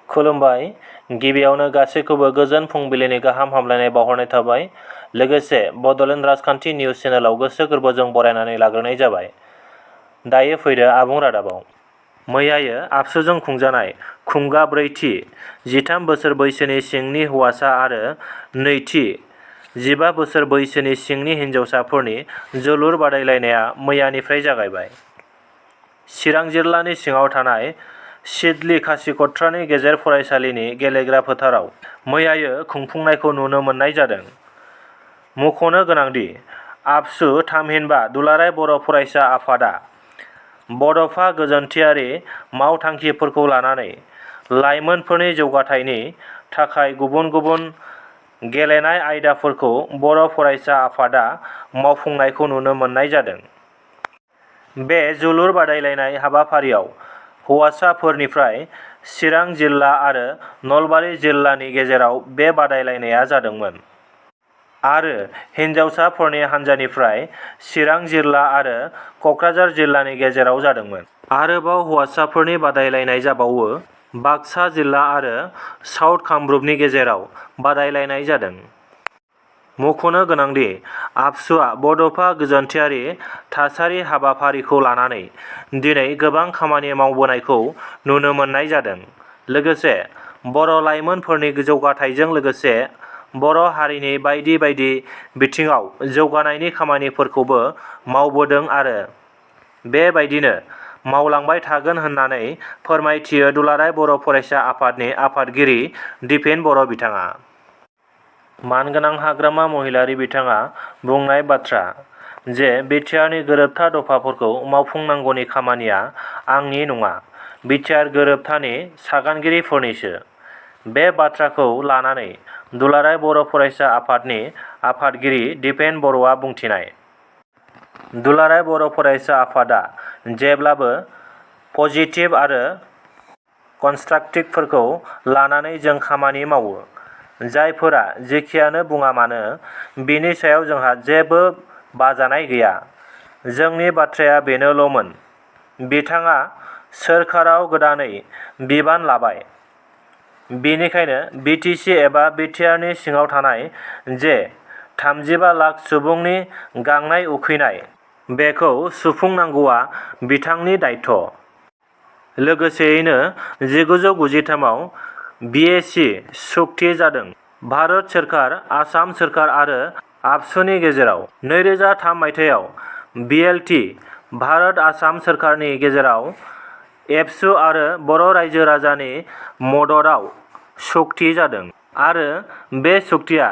खुलुमबाय। गिबियावनो गासैखौबो गोजोन फुंबिलिनि गाहाम हामलायनाय बावहरनाय थाबाय। लोगोसे बड'लेण्ड राजखान्थि निउज चेनेलाव गोसो गोरबोजों बरायनानै लाग्रोनाय जाबाय। दायो फैदो आबुं रादाबाव। मैयायो आबसुजों खुंजानाय खुंगा ब्रैथि 13 बोसोर बैसोनि सिंनि हौवासा आरो नैथि 15 बोसोर बैसोनि सिंनि हिनजावसाफोरनि जोलुर बादायलायनाया मैयानिफ्राय जागायबाय। चिरां जिल्लानि सिङाव थानाय सिडली खासिकत्रानि गेजेर फरायसालिनि गेलेग्रा फोथाराव मैयायो खुंफुंनायखौ नुनो मोननाय जादों। मख'नो गोनांदि आबसु थामहिनबा दुलाराय बर' फरायसा आफादा बड'फा गोजोनथियारि मावथांखिफोरखौ लानानै लाइमोनफोरनि जौगाथायनि थाखाय गुबुन गुबुन गेलेनाय आयदाफोरखौ बर' फरायसा आफादा मावफुंनायखौ नुनो मोननाय जादों। बे जोलुर बादायलायनाय हाबाफारियाव हौवासाफोरनिफ्राय चिरां जिल्ला आरो नलबारि जिल्लानि गेजेराव बे बादायलायनाया जादोंमोन आरो हिनजावसाफोरनि हानजानिफ्राय चिरां जिल्ला आरो क'क्राझार जिल्लानि गेजेराव जादोंमोन। आरोबाव हौवासाफोरनि बादायलायनाय जाबावो बाक्सा जिल्ला आरो साउथ कामरुपनि गेजेराव बादायलायनाय जादों। मख'नो गोनांदि आबसुआ बड'फा गोजोनथियारि थासारि हाबाफारिखौ लानानै दिनै गोबां खामानि मावबोनायखौ नुनो मोननाय जादों। लोगोसे बर' लाइमोनफोरनि जौगाथायजों लोगोसे बर' हारिनि बायदि बायदि बिथिङाव जौगानायनि खामानिफोरखौबो मावबोदों आरो बेबायदिनो मावलांबाय थागोन होननानै फोरमायथियो दुलाराय बर' फरायसा आफादनि आफादगिरि दिपेन बर' बिथाङा। मानगोनां हाग्रामा महिलारि बिथाङा बुंनाय बाथ्रा जे बिटिआरनि गोरोबथा दफाफोरखौ मावफुंनांगौनि खामानिया आंनि नङा, बिटिआर गोरोबथानि सागानगिरिफोरनिसो। बे बाथ्राखौ लानानै दुलाराय बर' फरायसा आफादनि आफादगिरि दिपेन बर'आ बुंथिनाय। दुलाराय बर' फरायसा आफादा जेब्लाबो पजिटिभ आरो कनस्ट्राक्टिभफोरखौ लानानै जों खामानि मावो। जायफोरा जेखियानो बुङा मानो बिनि सायाव जोंहा जेबो बाजानाय गैया। जोंनि बाथ्राया बेनोल'मोन। बिथाङा सोरखाराव गोदानै बिबान लाबाय। बेनिखायनो बिटिसि एबा बिटिआरनि सिङाव थानाय जे 35 लाख सुबुंनि गांनाय उखैनाय बेखौ सुफुंनांगौआ बिथांनि दायित्व'। लोगोसेयैनो 1993 आव बिएसि सुक्ति जादों भारत सोरखार, आसाम सोरखार आरो आबसुनि गेजेराव। 2003 मायथाइयाव बिएलटि भारत आसाम सोरखारनि गेजेराव एबसु आरो बर' रायजो राजानि मददआव सुक्ति जादों आरो बे सुक्तिया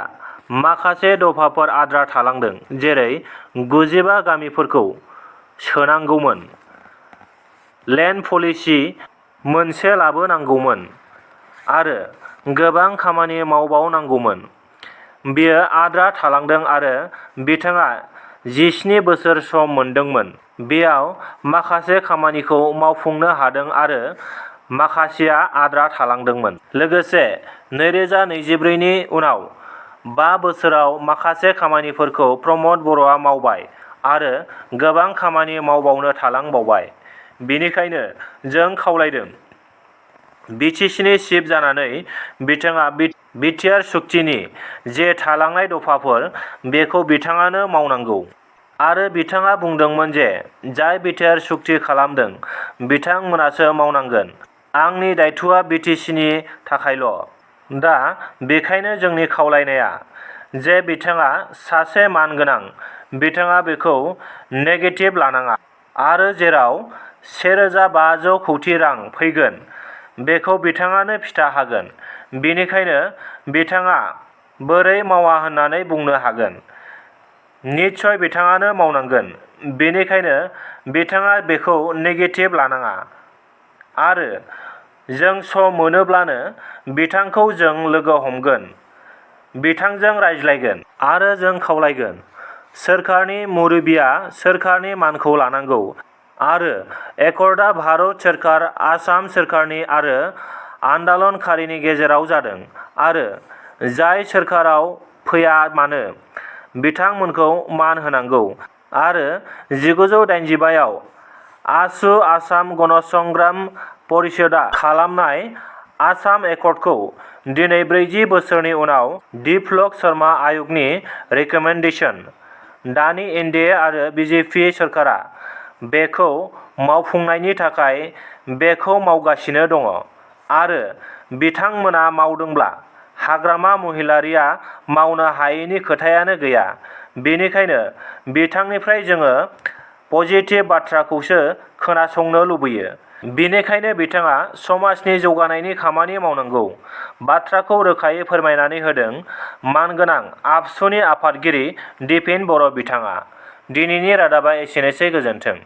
माखासे दफाफोर आद्रा थालांदों जेरै 95 गामिफोरखौ सोनांगौमोन, लेन्ड पलिसि मोनसे लाबोनांगौमोन आरो गोबां खामानि मावबावनांगौमोन। बेयो आद्रा थालांदों आरो बिथाङा 17 बोसोर सम मोनदोंमोन। बेयाव माखासे खामानिखौ मावफुंनो हादों आरो माखासेया आद्रा थालांदोंमोन। लोगोसे 2024 नि उनाव 5 बोसोराव माखासे खामानिफोरखौ प्रमद बर'आ मावबाय आरो गोबां खामानि मावबावनो थालांबावबाय। बेनिखायनो जों खावलायदों बिटिसिनि चिफ जानानै बिथाङा बिटिआर सुक्तिनि जे थालांनाय दफाफोर बेखौ बिथाङानो मावनांगौ। आरो बिथाङा बुंदोंमोन जे जाय बिटिआर सुक्ति खालामदों बिथांमोनासो मावनांगोन। आंनि दायित्वआ बिटिसिनि थाखायल'। दा बेखायनो जोंनि खावलायनाया जे बिथाङा सासे मानगोनां, बिथाङा बेखौ नेगेटिभ लानाङा आरो जेराव 1500 कौटि रां फैगोन बेखौ बिथाङानो फिथा हागोन। बेनिखायनो बिथाङा बोरै मावा होननानै बुंनो हागोन। निस्सय बिथाङानो मावनांगोन। बेनिखायनो बिथाङा बेखौ नेगेटिभ लानाङा आरो जों सम मोनोब्लानो बिथांखौ जों लोगो हमगोन, बिथांजों रायज्लायगोन आरो जों खावलायगोन सोरखारनि मुरब्बिया सोरखारनि मानखौ लानांगौ आरो एकर्डआ भारत सोरखार, आसाम सोरखारनि आरो आन्दलनकारिनि गेजेराव जादों आरो जाय सोरखाराव फैया मानो बिथांमोनखौ मान होनांगौ आरो 1985 आव आसु आसाम गण संग्राम परिषदआ खालामनाय आसाम एकर्डखौ दिनै 40 बोसोरनि उनाव दिप्लक शर्मा आयगनि रेकमेन्डेशन। दानि एनडिए आरो बिजेपि सोरखारा बेखौ मावफुंनायनि थाखाय बेखौ मावगासिनो दङ आरो बिथांमोना मावदोंब्ला हाग्रामा महिलारिया मावनो हायैनि खोथायानो गैया। बेनिखायनो बिथांनिफ्राय जोङो पजिटिभ बाथ्राखौसो खोनासंनो लुबैयो। बेनिखायनो बिथाङा समाजनि जौगानायनि खामानि मावनांगौ बाथ्राखौ रोखायै फोरमायनानै होदों मानगोनां आबसुनि आफादगिरि दिपेन बर' बिथाङा। दिनैनि रादाबा एसेनोसै, गोजोन्थों।